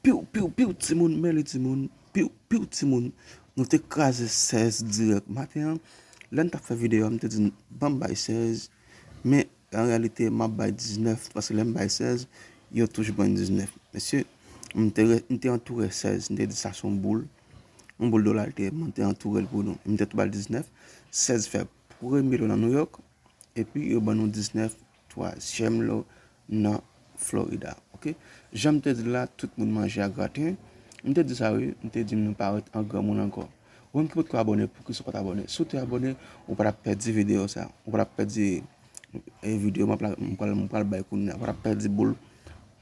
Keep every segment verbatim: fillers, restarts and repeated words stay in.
Piw, piw, piw, timoun, men li, timoun. Piw, piw, timoun. Nou te kraze sèz dirèk maten an. Lè n t ap fè videyo a, m te di n, ban m bay sèz. Men, an reyalite, m ap bay diznèf, paske lè m bay sèz, yo toujou ban m diznèf. Mesye, m te, re- m te antoure sèz, m te di sa se yon boul. Yon boul dola l te ye, m te antoure l pou nou. M te tou ba l diznèf. Sèz fè premye lo nan Nouyòk. Epi yo ban nou diznèf twazyèm lo nan Florida. Oke? Jan m te di l la, tout moun manje a graten. M te di sa wi, m te di m nou pa ret an granmoun ankò. Ou menm ki potko abòne, poukisa w pa t abòne? Si w te abòne, ou pa t ap pèdi videyo sa. Ou pa t ap pèdi e videyo m ap la, m pral, m pral bay kounye a. Ou pa t ap pèdi boul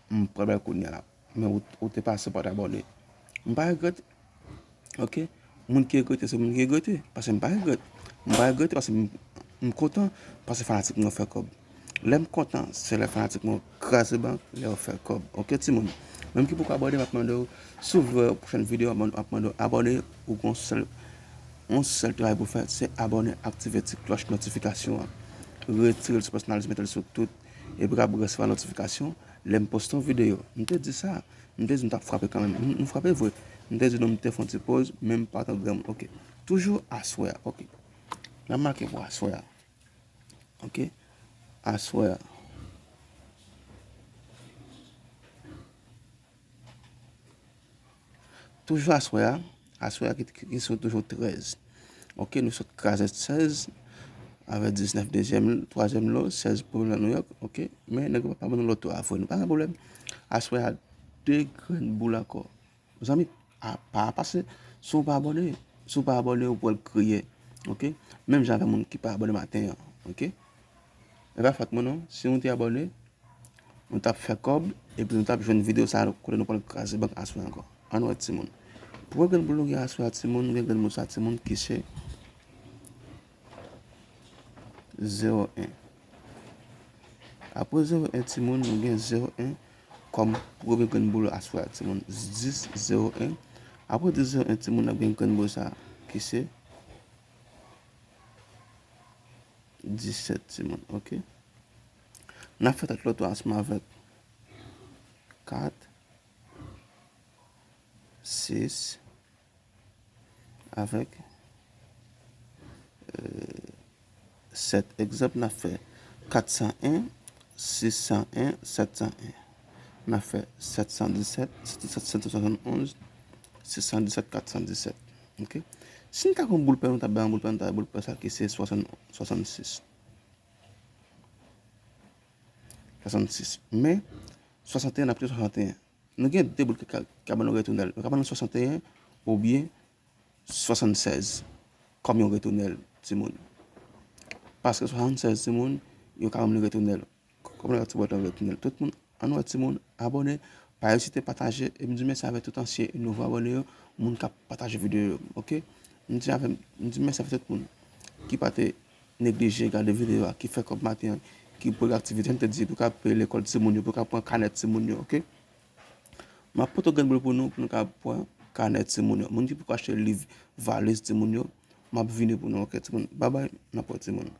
m pral bay kounye a la. Men ou, ou te pase pa t abòne. M pa regrèt. Oke? Moun ki regrete, se moun ki regrete. Paske m pa regrèt. M pa regrete paske m, m kontan paske fanatik mwen fè kòb. Lè m kontan, se lè fanatik mwen kraze bank, lè yo fè kòb. Oke, timoun? Menm ki poko abòne, m ap mande w, si w vle wè pwochèn videyo, m ap mande w abòne, ou gen yon sèl, yon sèl travay pou w fè, se abòne, aktive ti klòch notifikasyon an. Retire l sou pèsonalize, mete l sou tout, epi w ap resevwa notifikasyon lè m poste yon videyo. M te di sa. M te di nou t ap frape kanmenm. Nou, nou frape vre. M te di nou m te fè yon ti poz, men m pa t an granmoun. Oke. Toujou aswè a. Oke. N ap make pou aswè a. Oke. Aswè a. Toujou aswè a. Aswè a ki, ki, ki sou toujou trèz. Oke, nou sot kraze sèz avèk diznèf dezyèm, twazyèm lo, sèz pou nan Nouyòk. Oke, men nèg yo pa ban nou loto a vre. Nou pa gen pwoblèm. Aswè a, de grenn boul ankò. Zanmi, a pa pase, si w pa abòne, si w pa abòne, ou pral kriye. Oke? Menm jan avèk moun ki pa abòne maten an. Oke? E pa fòt mwen non, si nou te abòne, nou t ap fè kòb, epi nou t ap jwenn videyo sa a kote nou pral kraze bank aswè ankò. Ann wè timoun. Premye grenn boul nou gen aswè a timoun, nou gen grenn boul sa timoun ki se zewo en. Apre zewo en timoun, nou gen zewo en kòm premye grenn boul aswè a timoun. Dis zewo en. Apre dis zewo en timoun, n ap gen grenn boul sa ki se disèt timoun, oke? N ap fè tèt loto ansanm avèk kat, sis, avèk, euh, sèt. Egzanp, n ap fè kat san en, sis san en, sèt san en. N ap fè sèt san disèt, sèt san disèt, sèt san swasann onz, sis san disèt, kat san disèt. Oke? Si n ta gen yon boul pè, nou ta bay yon boul pè, nou ta bay boul pè sa ki se swasann, swasannsis. Swasannsis. Men, swasanteyen, n ap kite swasanteyen. Nou gen de boul ki ka, ki ka ban nou retounèl. Yo ka ban nou swasanteyen oubyen swasannsèz kòm yon retounèl, timoun. Paske swasannsèz, timoun, yo ka ban nou retounèl. Kòm nou ka ti bòt yon retounèl. Tout moun, ann wè timoun, abòne, pa ezite pataje, e m di mèsi avèk tout ansyen e nouvo abòne yo, moun k ap pataje videyo yo, oke? M di avè, m di mèsi avèk tout moun ki pa te neglije gade videyo a, ki fè kòb maten an, ki pou aktivite, jan m te di, pou ka peye lekòl timoun yo, pou ka pran kanè timoun yo, oke? M ap pote grenn boul pou nou, pou nou ka pran kanè timoun yo. Moun ki poko achte liv, valiz timoun yo, m ap vini pou nou, oke, timoun? Babay, n ap wè timoun.